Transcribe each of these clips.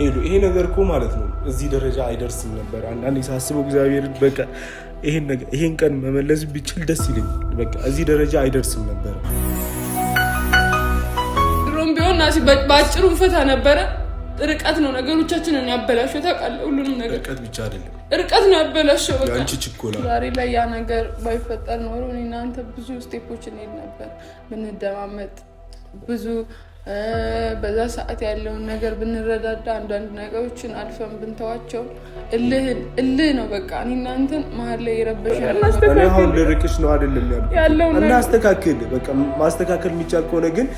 ሄሉ ይሄ ነገር እኮ ማለት ነው እዚህ ደረጃ አይደርስም ነበር። አንዳንዴ ሳስበው እግዚአብሔር በቃ ይሄን ነገር ይሄን ቀን መመለስ ቢችል ደስ ይለኛል። በቃ እዚህ ደረጃ አይደርስም ነበር። ድሮም ቢሆን ናሲ በአጭሩ እንፈታ ነበረ። ርቀት ነው ነገሮቻችንን ያበላሸው። ታውቃለህ፣ ሁሉንም ነገር ርቀት ብቻ አይደለም፣ ርቀት ነው ያበላሸው። በቃ የአንቺ ችኮላ ዛሬ ላይ ያ ነገር ባይፈጠር ኖሮ እኔና አንተ ብዙ step ኦች እንሄድ ነበር፣ ብንደማመጥ ብዙ በዛ ሰዓት ያለውን ነገር ብንረዳዳ፣ አንዳንድ ነገሮችን አልፈን ብንተዋቸው። እልህ ነው በቃ እኔና አንተን መሀል ላይ የረበሸ እኔ አሁን ልርቅሽ ነው አይደለም ያልኩት፣ ያለውን ነገር እናስተካክል። በቃ ማስተካከል የሚቻል ከሆነ ግን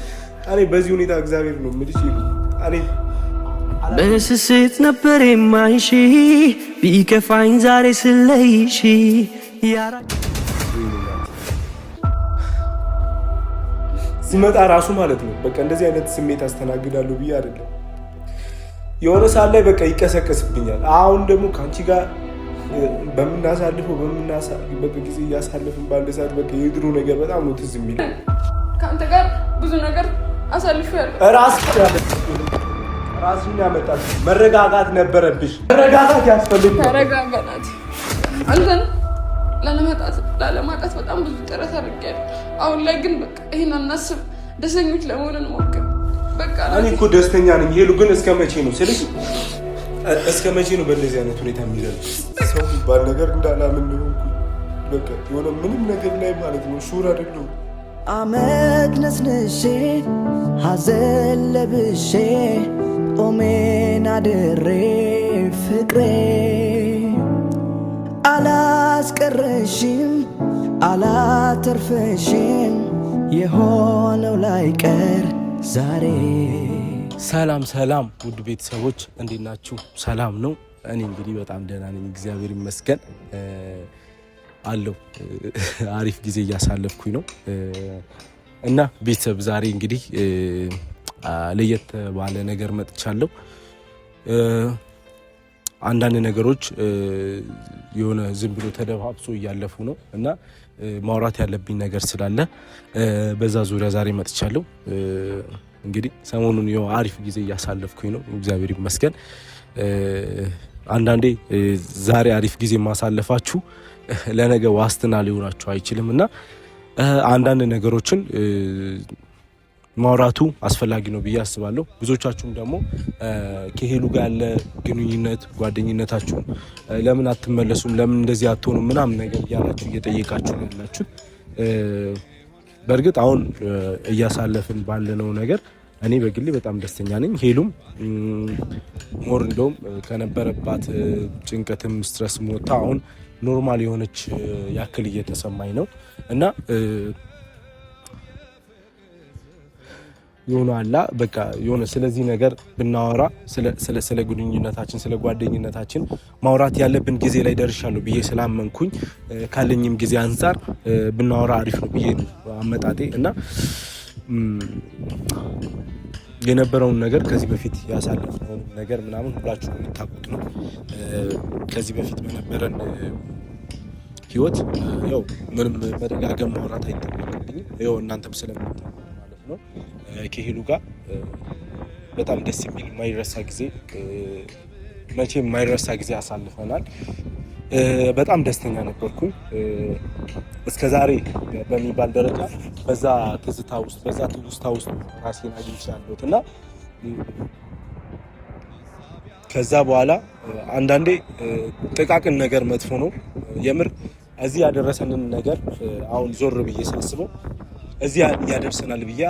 እኔ በዚህ ሁኔታ እግዚአብሔር ነው የምልሽ ሄሉ እኔ በስስት ነበር የማይሽ፣ ቢከፋኝ ዛሬ ስለይሽ ያራ ስመጣ ራሱ ማለት ነው በቃ እንደዚህ አይነት ስሜት አስተናግዳለሁ ብዬ አይደለም። የሆነ ሰዓት ላይ በቃ ይቀሰቀስብኛል። አሁን ደግሞ ከአንቺ ጋር በምናሳልፈው በቃ ጊዜ እያሳለፍን ባለ ሰዓት በቃ የድሮ ነገር በጣም ነው ትዝ የሚል። ከአንተ ጋር ብዙ ነገር አሳልፌያለሁ። ራስሽን ያመጣሽ መረጋጋት ነበረብሽ። መረጋጋት ያስፈልግ ነበር። ተረጋጋ ናቲ። አንተን ላለማጣት በጣም ብዙ ጥረት አድርጌያለሁ። አሁን ላይ ግን በቃ ይሄን አናስብ፣ ደስተኞች ለመሆን እንሞክር። በቃ እኔ እኮ ደስተኛ ነኝ ሄሉ፣ ግን እስከ መቼ ነው ስልሽ፣ እስከ መቼ ነው በእንደዚህ አይነት ሁኔታ የሚዘል ሰው የሚባል ነገር እንዳላምን ነው። በቃ የሆነ ምንም ነገር ላይ ማለት ነው sure አይደለሁም። አመድ ነስንሼ ሐዘን ለብሼ ጦሜን አድሬ ፍቅሬ አላስቀረሽም አላተርፈሽም የሆነው ላይቀር ዛሬ። ሰላም ሰላም፣ ውድ ቤተሰቦች እንዴት ናችሁ? ሰላም ነው። እኔ እንግዲህ በጣም ደህና ነኝ፣ እግዚአብሔር ይመስገን አለው። አሪፍ ጊዜ እያሳለፍኩኝ ነው እና ቤተሰብ ዛሬ እንግዲህ ለየት ባለ ነገር መጥቻለሁ። አንዳንድ ነገሮች የሆነ ዝም ብሎ ተደባብሶ እያለፉ ነው እና ማውራት ያለብኝ ነገር ስላለ በዛ ዙሪያ ዛሬ መጥቻለሁ። እንግዲህ ሰሞኑን ያው አሪፍ ጊዜ እያሳለፍኩኝ ነው፣ እግዚአብሔር ይመስገን። አንዳንዴ ዛሬ አሪፍ ጊዜ ማሳለፋችሁ ለነገ ዋስትና ሊሆናችሁ አይችልም እና አንዳንድ ነገሮችን ማውራቱ አስፈላጊ ነው ብዬ አስባለሁ። ብዙዎቻችሁም ደግሞ ከሄሉ ጋር ያለ ግንኙነት ጓደኝነታችሁን ለምን አትመለሱም፣ ለምን እንደዚህ አትሆኑም ምናምን ነገር እያላችሁ እየጠየቃችሁ ነው ያላችሁት። በእርግጥ አሁን እያሳለፍን ባለነው ነገር እኔ በግሌ በጣም ደስተኛ ነኝ። ሄሉም more እንደውም ከነበረባት ጭንቀትም stress ወጥታ አሁን normal የሆነች ያክል እየተሰማኝ ነው እና የሆነ አላ በቃ የሆነ ስለዚህ ነገር ብናወራ ስለ ግንኙነታችን ስለ ጓደኝነታችን ማውራት ያለብን ጊዜ ላይ ደርሻለሁ ብዬ ስላመንኩኝ ካለኝም ጊዜ አንጻር ብናወራ አሪፍ ነው ብዬ ነው አመጣጤ እና የነበረውን ነገር ከዚህ በፊት ያሳለፍነውን ነገር ምናምን ሁላችሁ የምታውቁት ነው። ከዚህ በፊት በነበረን ህይወት ያው ምንም መደጋገም ማውራት አይጠበቅብኝም። ያው እናንተም ስለምታውቁት ማለት ነው። ከሄሉ ጋር በጣም ደስ የሚል የማይረሳ ጊዜ መቼም የማይረሳ ጊዜ አሳልፈናል። በጣም ደስተኛ ነበርኩኝ። እስከ ዛሬ በሚባል ደረጃ በዛ ትዝታ ውስጥ በዛ ትውስታ ውስጥ ራሴን አግኝቻለሁት እና ከዛ በኋላ አንዳንዴ ጥቃቅን ነገር መጥፎ ነው። የምር እዚህ ያደረሰንን ነገር አሁን ዞር ብዬ ሳስበው እዚህ ያደርሰናል ብዬ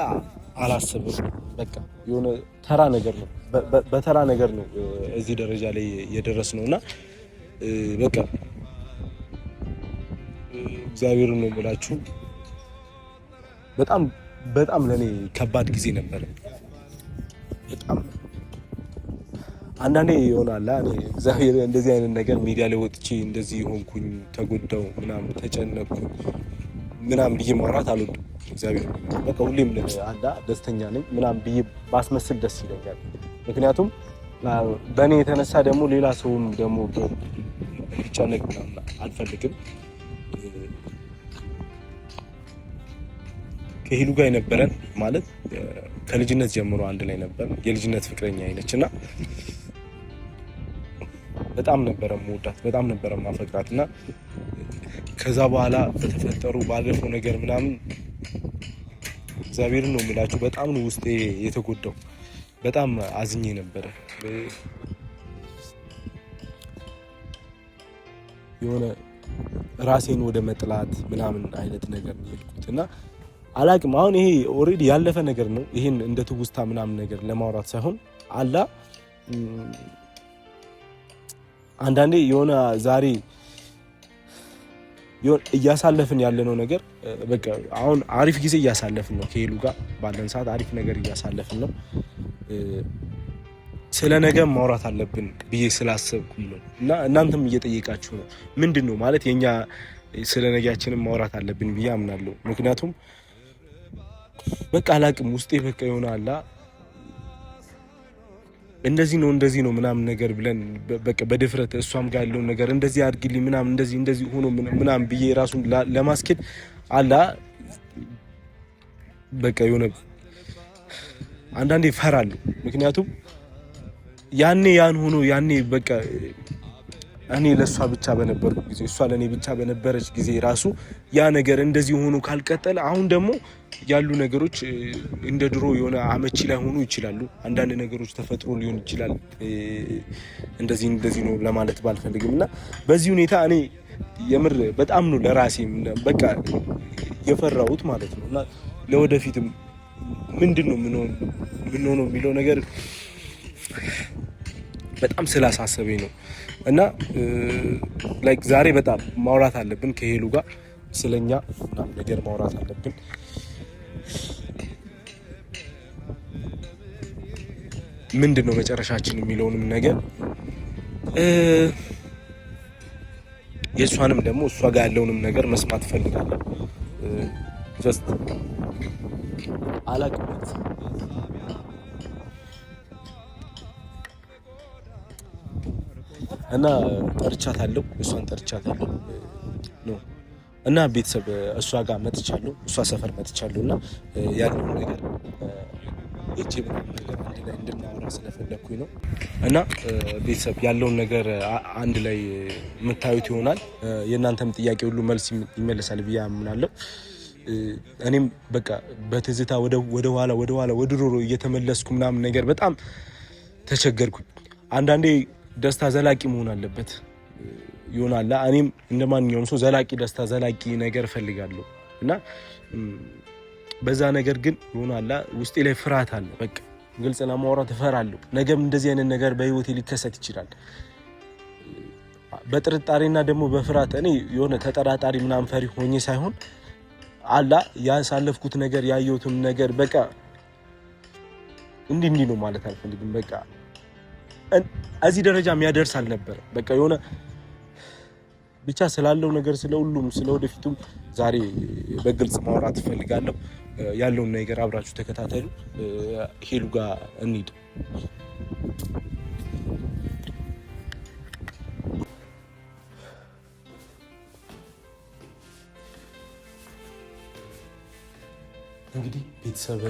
አላስብም። በቃ የሆነ ተራ ነገር ነው፣ በተራ ነገር ነው እዚህ ደረጃ ላይ የደረስነው እና በቃ እግዚአብሔርን ነው የምላችሁ። በጣም በጣም ለኔ ከባድ ጊዜ ነበረ። በጣም አንዳንዴ ይሆናል እኔ እግዚአብሔር እንደዚህ አይነት ነገር ሚዲያ ላይ ወጥቼ እንደዚህ ሆንኩኝ፣ ተጎዳው፣ ምናምን ተጨነቅኩኝ ምናምን ብዬ ማውራት አልወድም። እግዚአብሔር በቃ ሁሌም አላ ደስተኛ ነኝ ምናምን ብዬ ባስመስል ደስ ይለኛል። ምክንያቱም በእኔ የተነሳ ደግሞ ሌላ ሰውም ደግሞ ሊጨነቅ ምናምን አልፈልግም። ከሄሉ ጋር የነበረን ማለት ከልጅነት ጀምሮ አንድ ላይ ነበር። የልጅነት ፍቅረኛ አይነች እና በጣም ነበረ የምወዳት፣ በጣም ነበረ የማፈቅራት እና ከዛ በኋላ በተፈጠሩ ባለፈው ነገር ምናምን እግዚአብሔርን ነው የምላችሁ በጣም ነው ውስጤ የተጎዳው። በጣም አዝኜ ነበረ። የሆነ ራሴን ወደ መጥላት ምናምን አይነት ነገር ነው የሄድኩት እና አላቅም። አሁን ይሄ already ያለፈ ነገር ነው። ይሄን እንደ ትውስታ ምናምን ነገር ለማውራት ሳይሆን አላ አንዳንዴ የሆነ ዛሬ እያሳለፍን ያለነው ነገር በቃ አሁን አሪፍ ጊዜ እያሳለፍን ነው። ከሄሉ ጋር ባለን ሰዓት አሪፍ ነገር እያሳለፍን ነው። ስለ ነገ ማውራት አለብን ብዬ ስላሰብኩኝ ነው እና እናንተም እየጠየቃችሁ ነው። ምንድን ነው ማለት የኛ ስለ ነገያችንም ማውራት አለብን ብዬ አምናለሁ። ምክንያቱም በቃ አላቅም ውስጤ በቃ የሆነ አላ እንደዚህ ነው እንደዚህ ነው ምናምን ነገር ብለን በቃ በድፍረት እሷም ጋር ያለውን ነገር እንደዚህ አድርጊልኝ ምናምን እንደዚህ እንደዚህ ሆኖ ምናምን ብዬ ራሱን ለማስኬድ አላ በቃ የሆነ አንዳንዴ እፈራለሁ። ምክንያቱም ያኔ ያን ሆኖ ያኔ በቃ እኔ ለእሷ ብቻ በነበርኩ ጊዜ እሷ ለእኔ ብቻ በነበረች ጊዜ ራሱ ያ ነገር እንደዚህ ሆኖ ካልቀጠለ አሁን ደግሞ ያሉ ነገሮች እንደ ድሮ የሆነ አመቺ ላይሆኑ ይችላሉ። አንዳንድ ነገሮች ተፈጥሮ ሊሆን ይችላል። እንደዚህ እንደዚህ ነው ለማለት ባልፈልግም እና በዚህ ሁኔታ እኔ የምር በጣም ነው ለራሴ በቃ የፈራሁት ማለት ነው እና ለወደፊትም ምንድን ነው የምንሆነው የሚለው ነገር በጣም ስላሳሰበኝ ነው እና like ዛሬ በጣም ማውራት አለብን ከሄሉ ጋር ስለኛ ምናምን ነገር ማውራት አለብን። ምንድን ነው መጨረሻችን የሚለውንም ነገር የእሷንም ደግሞ እሷ ጋር ያለውንም ነገር መስማት እፈልጋለሁ። just አላቅም እና ጠርቻታለሁ፣ እሷን ጠርቻታለሁ ነው እና ቤተሰብ እሷ ጋር መጥቻለሁ፣ እሷ ሰፈር መጥቻለሁ እና ያለውን ነገር እጄ ምናምን ነገር አንድ ላይ እንድናወራ ስለፈለግኩኝ ነው። እና ቤተሰብ ያለውን ነገር አንድ ላይ የምታዩት ይሆናል። የእናንተም ጥያቄ ሁሉ መልስ ይመለሳል ብዬ አምናለሁ። እኔም በቃ በትዝታ ወደ ኋላ ወደ ኋላ ወደ ድሮ እየተመለስኩ ምናምን ነገር በጣም ተቸገርኩኝ። አንዳንዴ ደስታ ዘላቂ መሆን አለበት ይሆናል። እኔም እንደ ማንኛውም ሰው ዘላቂ ደስታ ዘላቂ ነገር እፈልጋለሁ እና በዛ ነገር ግን ይሆናላ ውስጤ ላይ ፍርሃት አለ። በቃ ግልጽ ለማውራት እፈራለሁ። ነገም እንደዚህ አይነት ነገር በህይወቴ ሊከሰት ይችላል። በጥርጣሬና ደግሞ በፍርሃት እኔ የሆነ ተጠራጣሪ ምናምን ፈሪ ሆኜ ሳይሆን አላ ያሳለፍኩት ነገር ያየሁትም ነገር በቃ እንዲህ እንዲህ ነው ማለት አልፈልግም። በቃ እዚህ ደረጃ የሚያደርስ አልነበረ። በቃ የሆነ ብቻ ስላለው ነገር ስለ ሁሉም ስለ ወደፊቱም ዛሬ በግልጽ ማውራት እፈልጋለሁ። ያለውን ነገር አብራችሁ ተከታተሉ። ሄሉ ጋር እንሂድ። እንግዲህ ቤተሰብ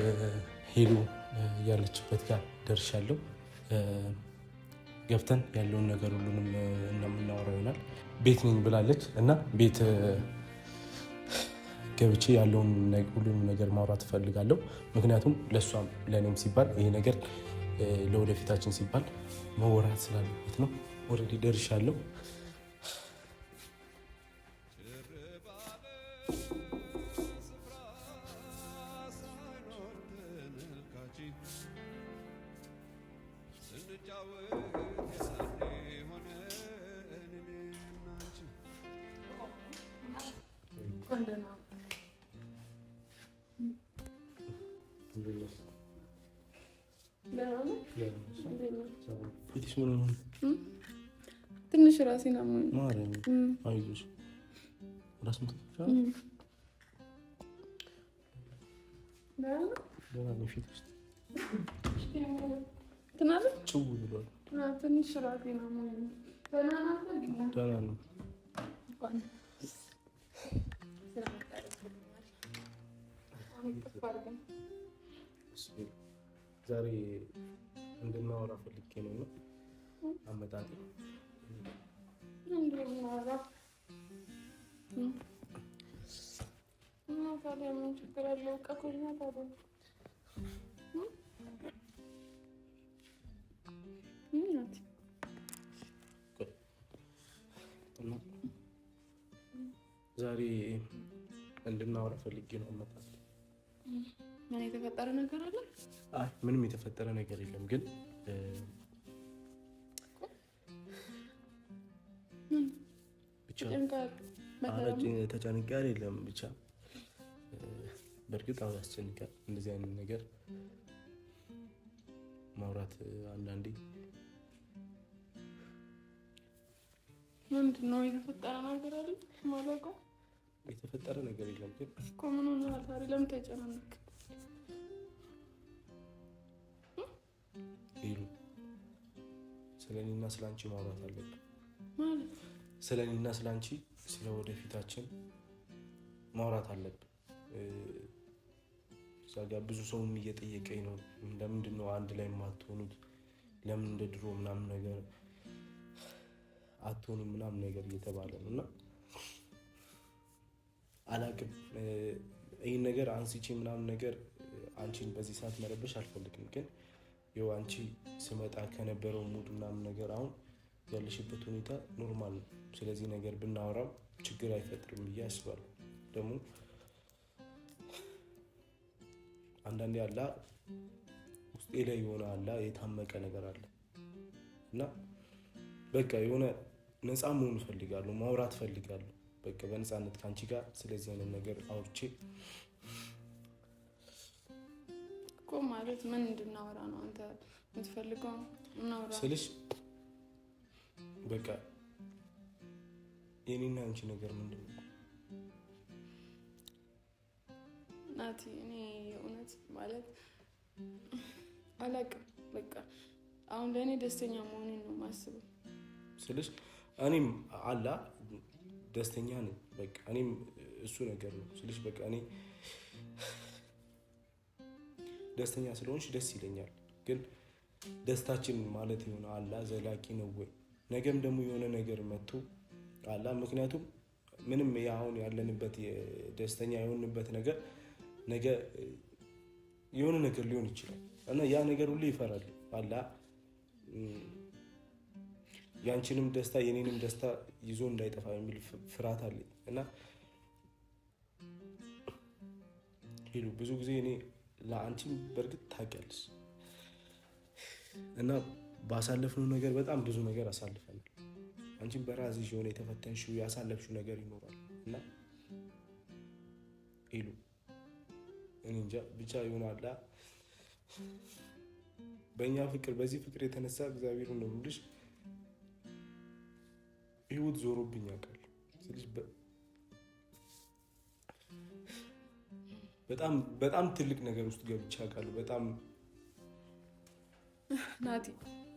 ሄሉ ያለችበት ጋር ደርሻለሁ። ገብተን ያለውን ነገር ሁሉንም እንደምናወራው ይሆናል። ቤት ነኝ ብላለች እና ቤት ገብቼ ያለውን ሁሉንም ነገር ማውራት እፈልጋለሁ። ምክንያቱም ለእሷም ለእኔም ሲባል ይሄ ነገር ለወደፊታችን ሲባል መወራት ስላለበት ነው። already ደርሻለሁ። ትንሽ ራሴን አሞኝ ትንሽ ራሴን አሞኝ። ደህና ነው። ዛሬ እንድናወራ ፈልጌ ነው እና አመጣጤ እና ታዲያ ምን ችግር አለው? እቀፉኛ ታዲያ ዛሬ እንድናወራ ፈልጌ ነው አመጣጥ። ምን የተፈጠረ ነገር አለ? አይ ምንም የተፈጠረ ነገር የለም፣ ግን ብቻ ተጨንቄ አይደለም ብቻ በእርግጥ አሁን ያስጨንቃል እንደዚህ አይነት ነገር ማውራት አንዳንዴ። ምንድን ነው የተፈጠረ ነገር አለ? ማለቀው የተፈጠረ ነገር የለም ግን እኮ ምን ሆነሃል ታዲያ? ለምን ተጨናነቅ? ሄሉ ስለ እኔና ስለ አንቺ ማውራት አለብን። ማለት ስለ እኔና ስለ አንቺ ስለ ወደፊታችን ማውራት አለብን። እዛ ጋር ብዙ ሰውም እየጠየቀኝ ነው። ለምንድን ነው አንድ ላይ የማትሆኑት? ለምን እንደ ድሮ ምናምን ነገር አትሆኑም ምናምን ነገር እየተባለ ነው እና አላቅም። ይህን ነገር አንስቼ ምናምን ነገር አንቺን በዚህ ሰዓት መረበሽ አልፈልግም፣ ግን ይኸው አንቺ ስመጣ ከነበረው mood ምናምን ነገር አሁን ያለሽበት ሁኔታ normal ነው። ስለዚህ ነገር ብናወራው ችግር አይፈጥርም ብዬ አስባለሁ። ደግሞ አንዳንዴ አላ ውስጤ ላይ የሆነ አላ የታመቀ ነገር አለ እና በቃ የሆነ ነፃ መሆን እፈልጋለሁ፣ ማውራት እፈልጋለሁ። በቃ በነፃነት ከአንቺ ጋር ስለዚህ አይነት ነገር አውርቼ እኮ ማለት ምን እንድናወራ ነው አንተ የምትፈልገው? እናውራ ስልሽ በቃ የኔና አንቺ ነገር ምንድን ነው ናቲ? እኔ የእውነት ማለት አላቅም። በቃ አሁን ለእኔ ደስተኛ መሆኔን ነው የማስበው ስልሽ እኔም አላ ደስተኛ ነኝ። በቃ እኔም እሱ ነገር ነው ስልሽ በቃ እኔ ደስተኛ ስለሆንሽ ደስ ይለኛል። ግን ደስታችን ማለት የሆነ አላ ዘላቂ ነው ወይ? ነገም ደግሞ የሆነ ነገር መጥቶ አላ ምክንያቱም ምንም አሁን ያለንበት ደስተኛ የሆንበት ነገር ነገ የሆነ ነገር ሊሆን ይችላል እና ያ ነገር ሁሉ ይፈራል አላ ያንቺንም ደስታ የኔንም ደስታ ይዞ እንዳይጠፋ የሚል ፍርሃት አለኝ እና ሄሉ ብዙ ጊዜ እኔ ለአንቺም በእርግጥ ታውቂያለሽ እና ባሳለፍነው ነገር በጣም ብዙ ነገር አሳልፈናል። አንቺም በራስሽ የሆነ የተፈተንሽው ያሳለፍሽው ነገር ይኖራል እና ሄሉ እኔ እንጃ ብቻ ይሆናላ በእኛ ፍቅር በዚህ ፍቅር የተነሳ እግዚአብሔር ነው የምልሽ ህይወት ዞሮብኝ ያውቃል ስልሽ በጣም በጣም ትልቅ ነገር ውስጥ ገብቼ አውቃለሁ። በጣም ናቲ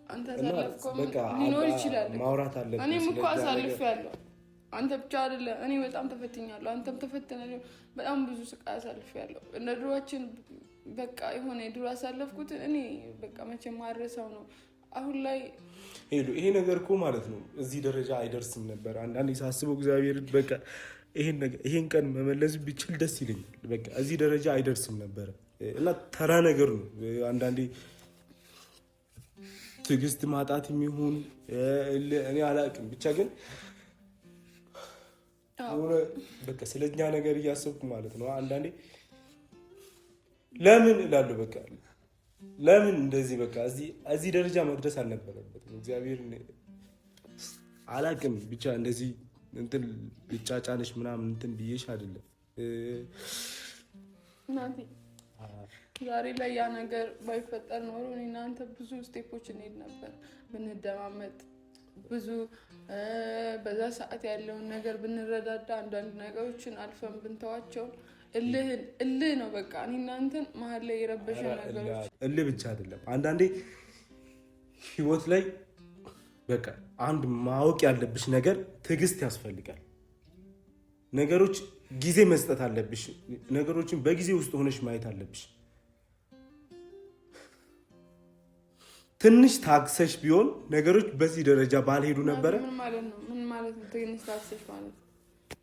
አንተ አሳለፍከው ሊኖር ይችላል፣ ማውራት አለብን። እኔም እኮ አሳልፌያለሁ። አንተ ብቻ አይደለም፣ እኔ በጣም ተፈትኛለሁ፣ አንተም ተፈትነህ በጣም ብዙ ስቃይ አሳልፌያለሁ። እንደ ድሮአችን በቃ የሆነ የድሮ ያሳለፍኩትን እኔ በቃ መቼም ማረሳው ነው። አሁን ላይ ሄሉ ይሄ ነገር እኮ ማለት ነው እዚህ ደረጃ አይደርስም ነበር። አንዳንዴ ሳስበው እግዚአብሔር በቃ ይሄን ቀን መመለስ ቢችል ደስ ይለኛል። በቃ እዚህ ደረጃ አይደርስም ነበረ እና ተራ ነገር ነው። አንዳንዴ ትዕግስት ማጣት የሚሆን እኔ አላውቅም፣ ብቻ ግን ሆነ በቃ ስለኛ ነገር እያሰብኩ ማለት ነው። አንዳንዴ ለምን እላለሁ በቃ ለምን እንደዚህ በቃ እዚህ ደረጃ መድረስ አልነበረበትም። እግዚአብሔር አላቅም ብቻ እንደዚህ እንትን ልጫጫነሽ ምናምን እንትን ብዬሽ አይደለም። ናቲ ዛሬ ላይ ያ ነገር ባይፈጠር ኖሮ እኔና አንተ ብዙ step ኦች እንሄድ ነበር፣ ብንደማመጥ ብዙ በዛ ሰዓት ያለውን ነገር ብንረዳዳ፣ አንዳንድ ነገሮችን አልፈን ብንተዋቸው እልህ ነው በቃ። እኔ እናንተን መሀል ላይ የረበሸ ነገሮች እልህ ብቻ አይደለም። አንዳንዴ ህይወት ላይ በቃ አንድ ማወቅ ያለብሽ ነገር ትዕግስት ያስፈልጋል። ነገሮች ጊዜ መስጠት አለብሽ። ነገሮችን በጊዜ ውስጥ ሆነሽ ማየት አለብሽ። ትንሽ ታግሰሽ ቢሆን ነገሮች በዚህ ደረጃ ባልሄዱ ነበረ። ምን ማለት ነው? ምን ማለት ነው? ትንሽ ታግሰሽ ማለት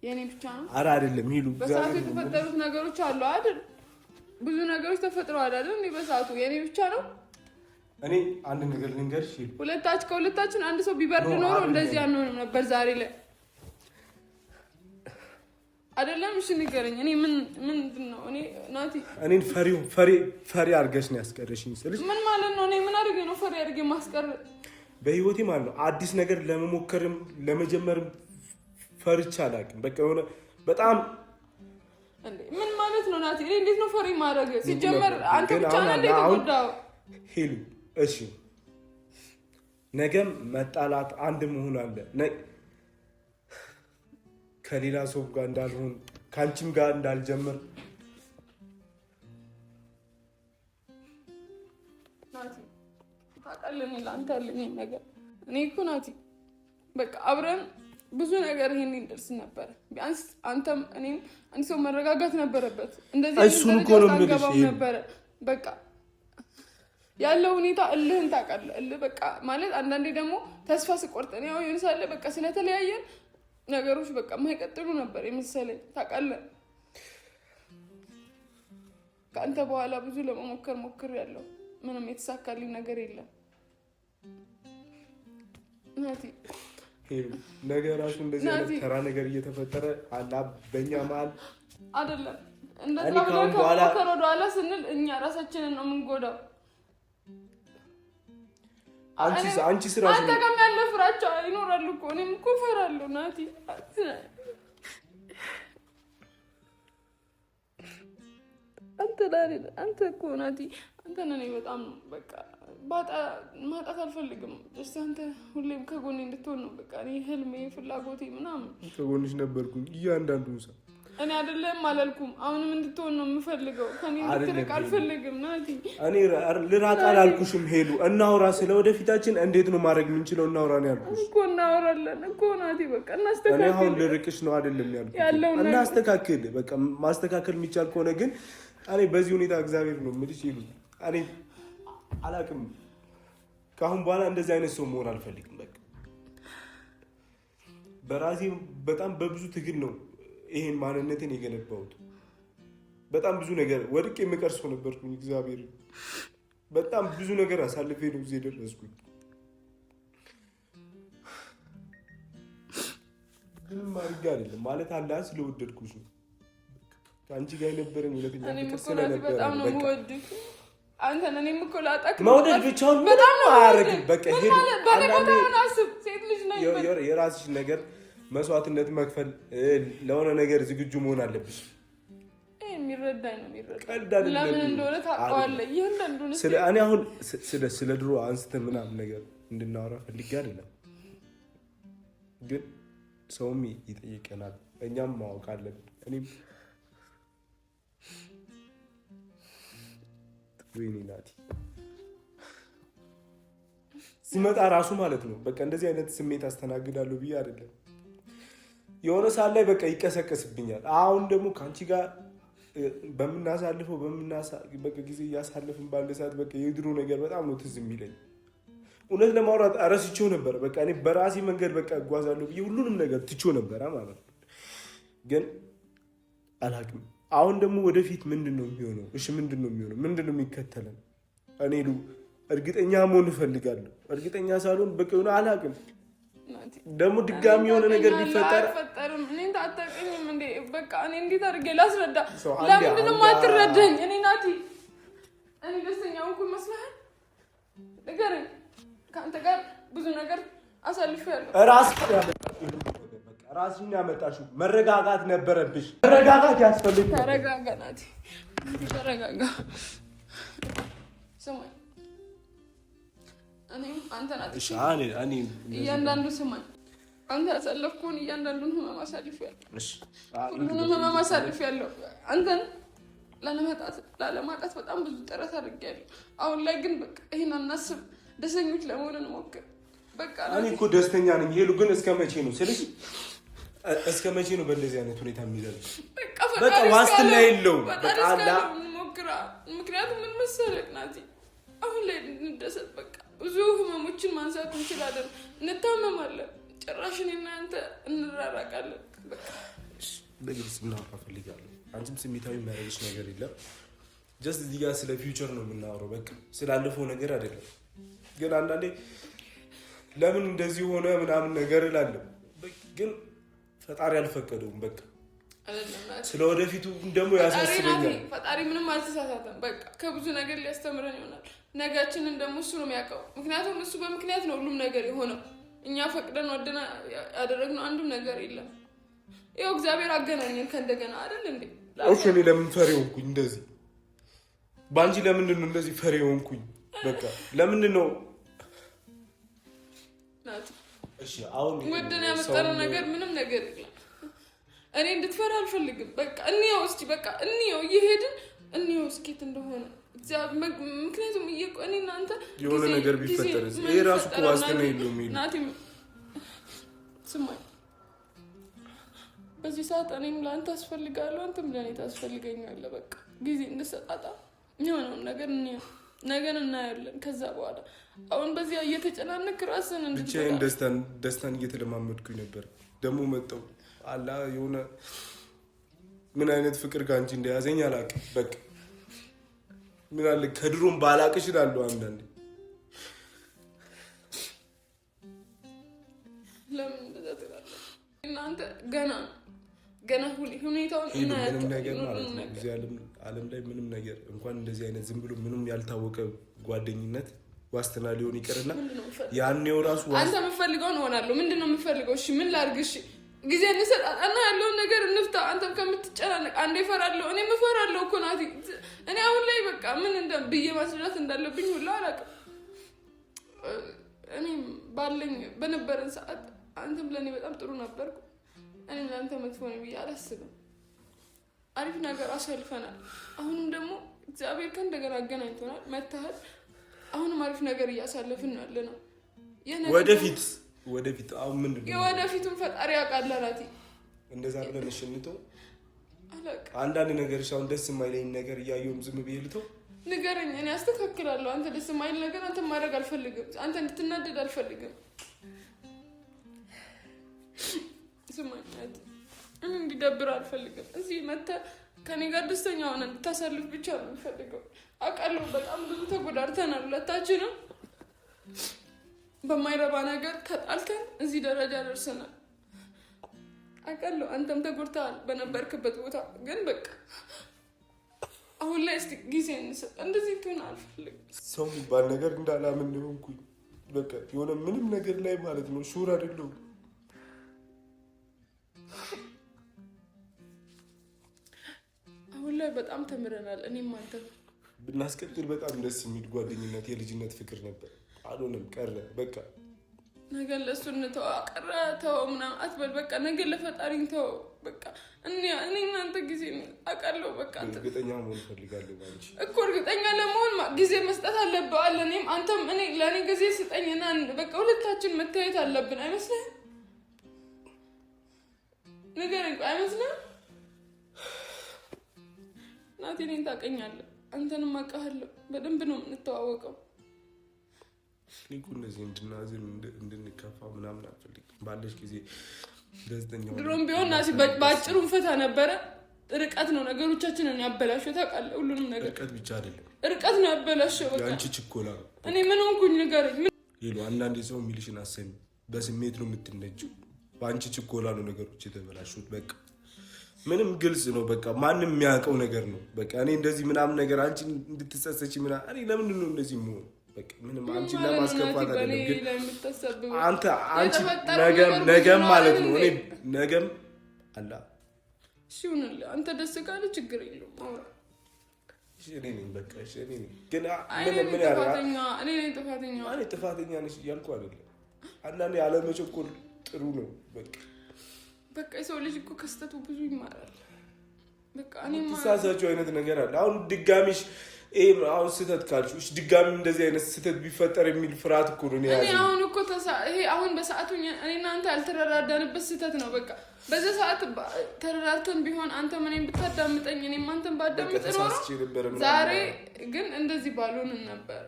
የኔ ብቻ ነው? ኧረ አይደለም ሄሉ፣ በሰዓቱ የተፈጠሩት ነገሮች አሉ አይደል? ብዙ ነገሮች ተፈጥረዋል አይደል? እኔ በሰዓቱ የኔ ብቻ ነው። እኔ አንድ ነገር ልንገርሽ፣ ሁለታችን ከሁለታችን አንድ ሰው ቢበርድ ኖሮ እንደዚህ አንሆንም ነበር ዛሬ ላይ አይደለም። እሺ ንገረኝ። እኔ ምን ምንድን ነው? እኔ ናቲ እኔን ፈሪው ፈሪ ፈሪ አድርገሽ ነው ያስቀረሽኝ ስልሽ ምን ማለት ነው? እኔ ምን አድርጌ ነው ፈሪ አድርጌ ማስቀር? በህይወቴ ማለት ነው አዲስ ነገር ለመሞከርም ለመጀመርም ፈርቻ አላውቅም። በቃ የሆነ በጣም ምን ማለት ነው ናቲ? እኔ እንዴት ነው ፈሪ ማድረግ? ሲጀመር አንተ ብቻ ነህ እንዴ የተጎዳው? ሄሉ እሺ፣ ነገም መጣላት አንድ መሆን አለ ከሌላ ሰው ጋር እንዳልሆን ከአንቺም ጋር እንዳልጀምር ታውቃለህ። እኔ ለአንተ ያለኝ ነገር እኔ እኮ ናቲ በቃ አብረን ብዙ ነገር ይሄን እንደርስ ነበረ። ቢያንስ አንተም እኔም አንድ ሰው መረጋጋት ነበረበት። እንደዚህ እሱን እኮ ነው የምልሽ ነበረ። በቃ ያለው ሁኔታ እልህን ታውቃለህ። እልህ በቃ ማለት አንዳንዴ ደግሞ ተስፋ ስቆርጥ እኔ አሁን የሆነ ሳለ በቃ ስለተለያየን ነገሮች በቃ የማይቀጥሉ ነበር የመሰለኝ። ታውቃለህ፣ ከአንተ በኋላ ብዙ ለመሞከር ሞክሬያለሁ። ምንም የተሳካልኝ ነገር የለም ናቲ። ነገ ራሱ እንደዚህ አይነት ተራ ነገር እየተፈጠረ አላ በእኛ መሀል አይደለም። እንደዛ ብለን ከመሞከር ወደኋላ ስንል እኛ ራሳችንን ነው የምንጎዳው። አንቺ ስራ አንተ ጋርም ያለ ፍራቻ ይኖራል እኮ እኔም እኮ እፈራለሁ ናቲ። አንተ እኮ ናቲ፣ አንተን እኔ በጣም በቃ ማጣት አልፈልግም። just አንተ ሁሌም ከጎኔ እንድትሆን ነው በቃ እኔ ህልሜ፣ ፍላጎቴ ምናምን። ከጎንሽ ነበርኩኝ እያንዳንዱን ሰው እኔ አይደለም አላልኩም። አሁንም እንድትሆን ነው የምፈልገው። ከኔ እንድትርቅ አልፈልግም ናቲ። እኔ ልራቅ አላልኩሽም ሄሉ። እናውራ ስለ ወደፊታችን እንዴት ነው ማድረግ የምንችለው እናውራ ነው ያልኩሽ እኮ። እናወራለን እኮ ናቲ። በቃ እናስተካክል። እኔ አሁን ልርቅሽ ነው አይደለም ያልኩሽ፣ እናስተካክል። በቃ ማስተካከል የሚቻል ከሆነ ግን እኔ በዚህ ሁኔታ እግዚአብሔር ነው የምልሽ ሄሉ፣ እኔ አላቅም። ከአሁን በኋላ እንደዚህ አይነት ሰው መሆን አልፈልግም። በቃ በራሴ በጣም በብዙ ትግል ነው ይሄን ማንነቴን የገነባሁት። በጣም ብዙ ነገር ወድቄ የምቀር ሰው ነበርኩኝ። እግዚአብሔር በጣም ብዙ ነገር አሳልፌ ነው እዚህ የደረስኩኝ። ምንም አድርጌ አይደለም ማለት አንድ ስለወደድኩሽ ነው። ከአንቺ ጋር የነበረን ሁለተኛ ፍቅር ስለነበረ በጣም ነው የምወድህ አንተን። እኔም እኮ ላጣክ መውደድ ብቻውን ምንም አያደርግም። በቃ የራስሽ ነገር መስዋዕትነት መክፈል ለሆነ ነገር ዝግጁ መሆን አለብሽ። የሚረዳኝ ነው የሚረዳኝ። ለምን እንደሆነ ታውቀዋለህ። እኔ አሁን ስለ ድሮ አንስተን ምናምን ነገር እንድናወራ ፈልጌ አይደለም፣ ግን ሰውም ይጠይቀናል፣ እኛም ማወቅ አለብን። እኔም ወይኔ ናቲ ሲመጣ ራሱ ማለት ነው በቃ እንደዚህ አይነት ስሜት አስተናግዳለሁ ብዬ አይደለም የሆነ ሰዓት ላይ በቃ ይቀሰቀስብኛል። አሁን ደግሞ ከአንቺ ጋር በምናሳልፈው በቃ ጊዜ እያሳለፍን ባለ ሰዓት በቃ የድሮ ነገር በጣም ነው ትዝ የሚለኝ። እውነት ለማውራት እረስቼው ነበረ። በቃ እኔ በራሴ መንገድ በቃ እጓዛለሁ ብዬ ሁሉንም ነገር ትቼው ነበረ ማለት ነው። ግን አላውቅም። አሁን ደግሞ ወደፊት ምንድን ነው የሚሆነው? እሺ ምንድን ነው የሚሆነው? ምንድን ነው የሚከተለን? እኔ እርግጠኛ መሆን እፈልጋለሁ። እርግጠኛ ሳልሆን በቃ የሆነ አላውቅም ደግሞ ድጋሚ የሆነ ነገር ቢፈጠር አይፈጠርም። እኔን ታታቀኝም እንዴ? በቃ እኔ እንዴት አድርጌ ላስረዳ? ለምንድን ነው የማትረዳኝ? እኔ ናቲ፣ እኔ ደስተኛ ሆንኩ ይመስልሃል? ንገረኝ። ከአንተ ጋር ብዙ ነገር አሳልፌያለሁ። ራስሽን ያመጣሽው መረጋጋት ነበረብሽ። መረጋጋት ያስፈልግ። ተረጋጋ ናቲ፣ ተረጋጋ። ስማኝ እኔም አንተን አጥቼ እያንዳንዱ ስማኝ፣ አንተ ያሳለፍኩህን እያንዳንዱን ህመም አሳልፌያለሁ። ሁሉንም ህመም አሳልፌያለሁ። አንተን ላለማጣት በጣም ብዙ ጥረት አድርጌያለሁ። አሁን ላይ ግን በቃ ይሄን አናስብ፣ ደስተኞች ለመሆን እንሞክር። በቃ እኔ እኮ ደስተኛ ነኝ ሄሉ፣ ግን እስከ መቼ ነው ስልሽ፣ እስከ መቼ ነው በእንደዚህ አይነት ሁኔታ የሚዘልቅ? በቃ ዋስትና የለውም። በቃ እንሞክራ። ምክንያቱም ምን መሰለህ ናቲ፣ አሁን ላይ እንደሰት በቃ ብዙ ህመሞችን ማንሳት እንችላለን። እንታመማለን። ጭራሽ እኔና አንተ እንራራቃለን። በቃ በግልጽ እናወራ እፈልጋለሁ። አንቺም ስሜታዊ የሚያደርግሽ ነገር የለም። Just እዚህ ጋር ስለ future ነው የምናወራው። በቃ ስላለፈው ነገር አይደለም። ግን አንዳንዴ ለምን እንደዚህ ሆነ ምናምን ነገር እላለሁ፣ ግን ፈጣሪ አልፈቀደውም። በቃ ስለ ወደፊቱ ደግሞ ያሳስበኛል። ፈጣሪ ምንም አልተሳሳተም። በቃ ከብዙ ነገር ሊያስተምረን ይሆናል። ነጋችንን ደግሞ እሱ ነው የሚያውቀው። ምክንያቱም እሱ በምክንያት ነው ሁሉም ነገር የሆነው። እኛ ፈቅደን ወደን ያደረግነው አንዱም ነገር የለም። ይኸው እግዚአብሔር አገናኘን ከእንደገና አይደል እንዴ? እሺ እኔ ለምን ፈሪ ሆንኩኝ እንደዚህ? በአንቺ ለምንድን ነው እንደዚህ ፈሪ ሆንኩኝ? በቃ ለምንድን ነው እሺ አሁን ወደን ያመጣነው ነገር ምንም ነገር የለም። እኔ እንድትፈራ አልፈልግም። በቃ እንየው እስኪ፣ በቃ እንየው፣ እየሄድን እንየው እስኪት እንደሆነ ምክንያቱም እኔ እናንተ የሆነ ነገር ቢፈጠር ይሄ ራሱ እኮ ዋስትና የለውም። ናቲ ስማኝ፣ በዚህ ሰዓት እኔም ለአንተ አስፈልጋለሁ፣ አንተም ለእኔ ታስፈልገኛለህ። በቃ ጊዜ እንሰጣጣ፣ የሆነውን ነገር እንየው፣ ነገን እናያለን። ከዛ በኋላ አሁን በዚያ እየተጨናነቅ ራስን ብቻዬን ደስታን እየተለማመድኩኝ ነበር። ደግሞ መጣው አላ የሆነ ምን አይነት ፍቅር ከአንቺ እንደያዘኝ አላውቅም። በቃ ምን አለ ከድሮም ባላቅ እችላለሁ። አንዳንዴ ለምን እንደዛ ትላለህ? እናንተ ገና ገና ሁኔታውን ምንም ነገር ማለት ነው እዚህ ዓለም ላይ ምንም ነገር እንኳን እንደዚህ አይነት ዝም ብሎ ምንም ያልታወቀ ጓደኝነት ዋስትና ሊሆን ይቅርና ያኔው ራሱ አንተ የምፈልገውን እሆናለሁ። ምንድን ነው የምፈልገው? እሺ ምን ላድርግ? እሺ ጊዜ እንሰጣጣና ያለውን ነገር እንፍታ። አንተም ከምትጨናነቅ አንዴ እፈራለሁ፣ እኔም እፈራለሁ እኮ ናቲ። እኔ አሁን ላይ በቃ ምን እንደ ብዬ ማስረዳት እንዳለብኝ ሁላ አላውቅም። እኔም ባለኝ በነበረን ሰዓት አንተም ለእኔ በጣም ጥሩ ነበርኩ፣ እኔም ለአንተ መጥፎ ነኝ ብዬ አላስብም። አሪፍ ነገር አሳልፈናል። አሁንም ደግሞ እግዚአብሔር ከእንደገና አገናኝቶናል። መታህል አሁንም አሪፍ ነገር እያሳለፍን ነው ያለ ነው። ወደፊት ወደፊት አሁን ምንድን ነው የወደፊቱን ፈጣሪ ያውቃል። ናቲ እንደዛ ብለን እሺ እንተው። አንዳንድ ነገር አሁን ደስ የማይለኝ ነገር እያየሁም ዝም ብዬ ልተው። ንገረኝ፣ እኔ አስተካክላለሁ። አንተ ደስ የማይል ነገር አንተ ማድረግ አልፈልግም። አንተ እንድትናደድ አልፈልግም። ስማኝ ናቲ፣ እኔ እንዲደብር አልፈልግም። እዚህ መተህ ከኔ ጋር ደስተኛ ሆነ እንድታሳልፍ ብቻ ነው የምፈልገው። አውቃለሁ በጣም ብዙ ተጎዳድተናል ሁለታችንም በማይረባ ነገር ተጣልተን እዚህ ደረጃ ደርሰናል። አውቃለሁ አንተም ተጎድተሃል በነበርክበት ቦታ። ግን በቃ አሁን ላይ እስኪ ጊዜ እንሰጥ። እንደዚህ ትሆን አልፈልግም። ሰው የሚባል ነገር እንዳላምን ሆንኩኝ። በቃ የሆነ ምንም ነገር ላይ ማለት ነው ሹር አይደለሁም። አሁን ላይ በጣም ተምረናል። እኔም አንተም ብናስቀጥል በጣም ደስ የሚል ጓደኝነት የልጅነት ፍቅር ነበር። አልሆነም፣ ቀረ። በቃ ነገ ለእሱ እንተው፣ ቀረ ተው ምናምን አትበል። በቃ ነገ ለፈጣሪ ተው። በቃ እኔ እናንተ ጊዜ አውቃለሁ። በቃ እርግጠኛ መሆን እፈልጋለሁ ባንቺ እኮ እርግጠኛ ለመሆን ጊዜ መስጠት አለብህ አለ። እኔም አንተም እኔ ለእኔ ጊዜ ስጠኝና በቃ ሁለታችን መታየት አለብን። አይመስልህም? ንገረኝ፣ አይመስልህም? ናቲ እኔን ታውቀኛለህ፣ አንተንም አውቅሃለሁ። በደንብ ነው የምንተዋወቀው። እኔ እኮ እንደዚህ እንድናዝን እንድንከፋ ምናምን አልፈልግም። ባለሽ ጊዜ ደስተኛ ድሮም ቢሆን ናሲ በአጭሩ እንፈታ ነበረ። ርቀት ነው ነገሮቻችንን ያበላሸው ታውቃለህ። ሁሉንም ነገር ርቀት ብቻ አይደለም፣ ርቀት ነው ያበላሸው። በቃ የአንቺ ችኮላ ነው። እኔ ምን ሆንኩኝ ንገረኝ። ሌሎ አንዳንዴ ሰው የሚልሽን አሰሚ። በስሜት ነው የምትነጂው። በአንቺ ችኮላ ነው ነገሮች የተበላሹት። በቃ ምንም ግልጽ ነው። በቃ ማንም የሚያውቀው ነገር ነው። በቃ እኔ እንደዚህ ምናምን ነገር አንቺ እንድትጸጸች ምናምን እኔ ለምንድን ነው እንደዚህ የምሆነው? በቃ ምንም አንቺን ለማስከፋት አይደለም፣ ግን አንተ አንቺ ነገም ነገም ማለት ነው እኔ ነገም አላ እሺ ይሁንልህ። አንተ ደስ ካለ ችግር የለውም። አውራ። እሺ እኔ ነኝ በቃ እሺ እኔ ነኝ። ግን አይ ምን እኔ ምን ያደርጋል? ጥፋተኛ እኔ ነኝ ጥፋተኛ። እኔ ጥፋተኛ ነሽ እያልኩ አይደለም። አንዳንዴ አለመቸኮል ጥሩ ነው። በቃ በቃ የሰው ልጅ እኮ ከስህተቱ ብዙ ይማራል። በቃ እኔ ትሳሳቸው አይነት ነገር አለ። አሁን ድጋሚሽ ይሄ አሁን ስህተት ካልሽው እሺ ድጋሚ እንደዚህ አይነት ስህተት ቢፈጠር የሚል ፍርሃት እኮ ነው እኔ የያዘኝ። አሁን እኮ ይሄ አሁን በሰዓቱ እኔ እና አንተ ያልተረዳዳንበት ስህተት ነው። በቃ በዛ ሰዓት ተረዳድተን ቢሆን አንተም እኔን ብታዳምጠኝ እኔም አንተን ባዳምጥ ኖሮ ተሳስቼ ነበረ ምናምን ዛሬ ግን እንደዚህ ባልሆንን ነበር።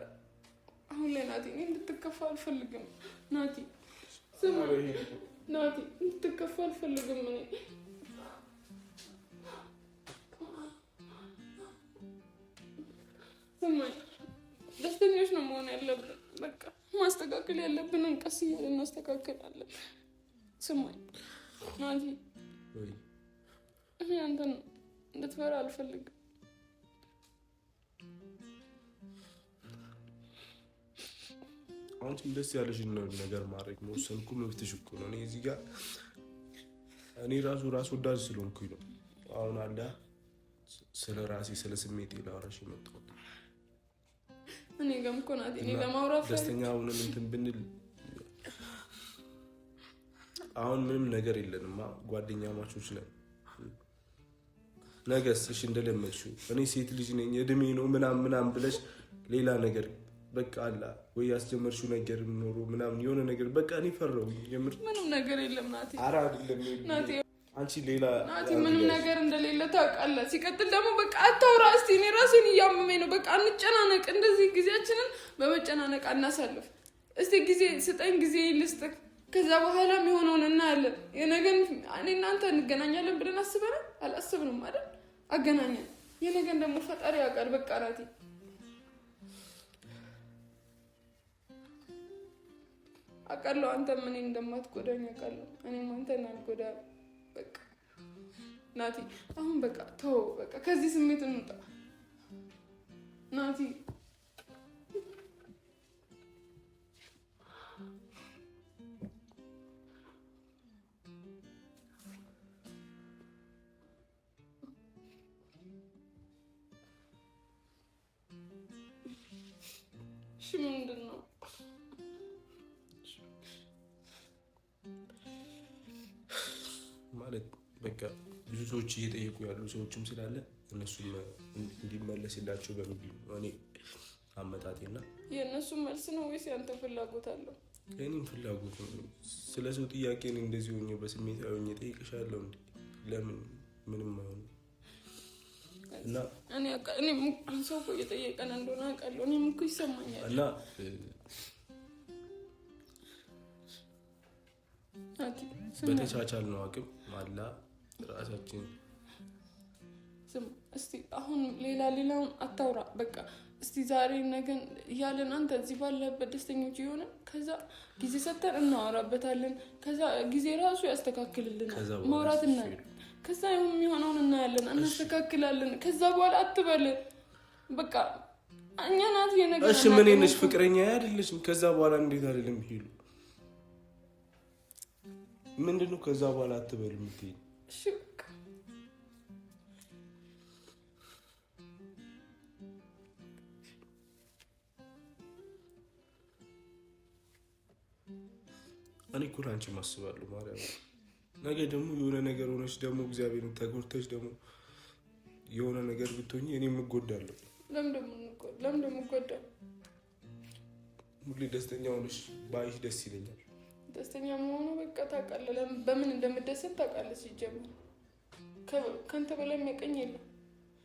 አሁን ላይ ናቲ እኔ እንድትከፋ አልፈልግም። ናቲ ስማ፣ ናቲ እንድትከፋ አልፈልግም። እኔ ስማኝ፣ ደስተኞች ነው መሆን ያለብን። በቃ ማስተካከል ያለብንን ቀስ እያልን እናስተካክላለን። ስማኝ ናቲ፣ እኔ አንተን እንድትፈራ አልፈልግም። አንቺም ደስ ያለሽን ነገር ማድረግ መወሰን እኮ መብትሽ እኮ ነው። እኔ እዚህ ጋር እኔ ራሱ ራስ ወዳጅ ስለሆንኩኝ ነው አሁን አለ ስለ ራሴ ስለ ስሜቴ ላወራሽ የመጣሁት። እኔ ጋርም እኮ ናቲ እኔ ለማውራት ደስተኛ ሆነን እንትን ብንል አሁን ምንም ነገር የለንማ፣ ጓደኛማቾች ነን። ነገስ እሺ እንደለመድሽው እኔ ሴት ልጅ ነኝ እድሜ ነው ምናምን ምናምን ብለሽ ሌላ ነገር በቃ አላ ወይ ያስጀመርሽው ነገር ኖሮ ምናምን የሆነ ነገር በቃ እኔ ፈራሁ። የምር ምንም ነገር የለም ናቲ። ኧረ አይደለም ናቲ፣ አንቺ ሌላ ናቲ፣ ምንም ነገር እንደሌለ ታውቃለህ። ሲቀጥል ደግሞ በቃ አታውራ እስቲ። እኔ ራሴን እያመመኝ ነው። በቃ አንጨናነቅ፣ እንደዚህ ጊዜያችንን በመጨናነቅ አናሳልፍ። እስቲ ጊዜ ስጠኝ፣ ጊዜ ልስጥህ። ከዛ በኋላ የሚሆነውን እናያለን። የነገን እኔ እናንተ እንገናኛለን ብለን አስበናል አላስብንም አይደል? አገናኘን። የነገን ደግሞ ፈጣሪ ያውቃል። በቃ ናቲ አውቃለሁ፣ አንተም እኔን እንደማትጎዳኝ አውቃለሁ። እኔም አንተን አልጎዳም። በቃ ናቲ አሁን በቃ ተው፣ በቃ ከዚህ ስሜት እንውጣ ናቲ። እሺ ምንድን ነው ማለት? በቃ ብዙ ሰዎች እየጠየቁ ያሉ ሰዎችም ስላለ እነሱም እንዲመለስላቸው በሚል ነው እኔ አመጣጤና። የእነሱ መልስ ነው ወይስ ያንተ ፍላጎት አለው? የእኔም ፍላጎት ነው። ስለ ሰው ጥያቄ እኔ እንደዚህ ሆኜ በስሜታዊ ሆኜ እጠይቅሻለሁ እንዴ? ለምን ምንም አይሆንም። እና እኔም ሰው እኮ እየጠየቀን እንደሆነ አውቃለሁ። እኔም እኮ ይሰማኛል። እና በተቻቻልነው አቅም አላ ራሳችን እስቲ አሁን ሌላ ሌላውን አታውራ። በቃ እስቲ ዛሬ ነገን እያለን አንተ እዚህ ባለበት ደስተኞች የሆነ ከዛ ጊዜ ሰጥተን እናወራበታለን። ከዛ ጊዜ ራሱ ያስተካክልልናል። ማውራት እናያለን። ከዛ የሚሆነውን እናያለን፣ እናስተካክላለን። ከዛ በኋላ አትበል በቃ እኛ ናት የነገር። እሺ ምን ነሽ? ፍቅረኛ አይደለሽም። ከዛ በኋላ እንዴት አይደለም ሄሉ ምንድነው? ከዛ በኋላ አትበል የምትይኝ? እሺ በቃ እኔ እኮ ለአንቺ ማስባለሁ ማርያም። ነገ ደግሞ የሆነ ነገር ሆነች ደግሞ እግዚአብሔርን ተጎድተሽ ደግሞ የሆነ ነገር ብትሆኚ እኔም እጎዳለሁ። ለምን ደግሞ እጎዳለሁ? ሁሌ ደስተኛ ሆነሽ ባይሽ ደስ ይለኛል። ደስተኛ መሆኑ በቃ ታውቃለህ፣ በምን እንደምደሰት ታውቃለህ። ሲጀመር ከአንተ በላይ የሚያቀኝ የለም።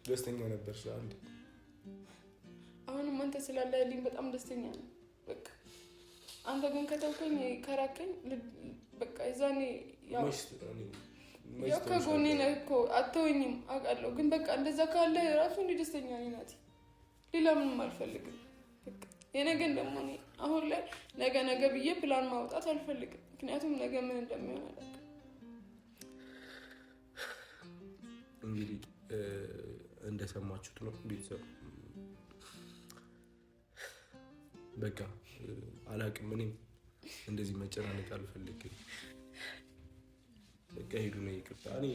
ደስተኛ ነበርሽ አንዴ። አሁንም አንተ ስላለህልኝ በጣም ደስተኛ ነው። በቃ አንተ ግን ከተውከኝ ከራከኝ በቃ የዛኔ ያው ከጎኔ ነህ እኮ አትተወኝም፣ አውቃለሁ። ግን በቃ እንደዛ ካለ ራሱ እንዲህ ደስተኛ ነኝ ናቲ። ሌላ ምንም አልፈልግም። በቃ የነገን ደግሞ እኔ አሁን ላይ ነገ ነገ ብዬ ፕላን ማውጣት አልፈልግም። ምክንያቱም ነገ ምን እንደሚሆን አላውቅም። እንግዲህ እንደሰማችሁት ነው ቤተሰብ። በቃ አላውቅም። እኔም እንደዚህ መጨናነቅ አልፈልግም። በቃ ሄሉ ነው ይቅርታ። እኔ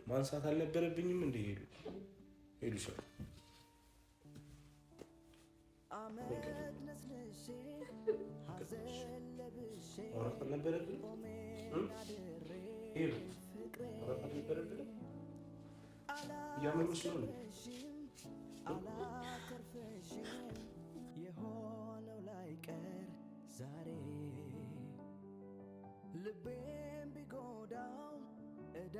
ማንሳት አልነበረብኝም እንደ ሄሉ ሄሉ ሰው ማውራት አልነበረብንም። ሄሉ ማውራት አልነበረብንም። እያመመሽ ነው የሆነው ላይቀር ዛሬ ልቤም ቢጎዳው እዳ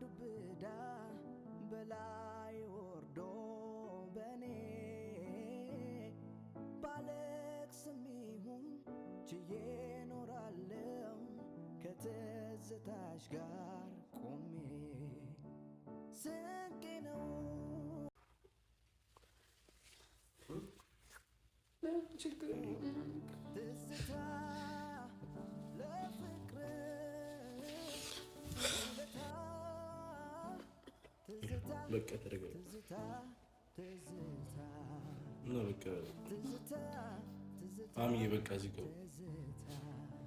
ዱብዳ በላይ ወርዶ በኔ ባለ ከትዝታሽ ጋር ቆሜ ስንቄ ነው። ችግር ትዝታ ለፍቅር ውለታ ትዝታ በቃ ተረጋጋ ትዝታ ትዝታ እና በቃ ትዝታ ትዝታ አምዬ በቃ እዚህ ገቡ። ትዝታ።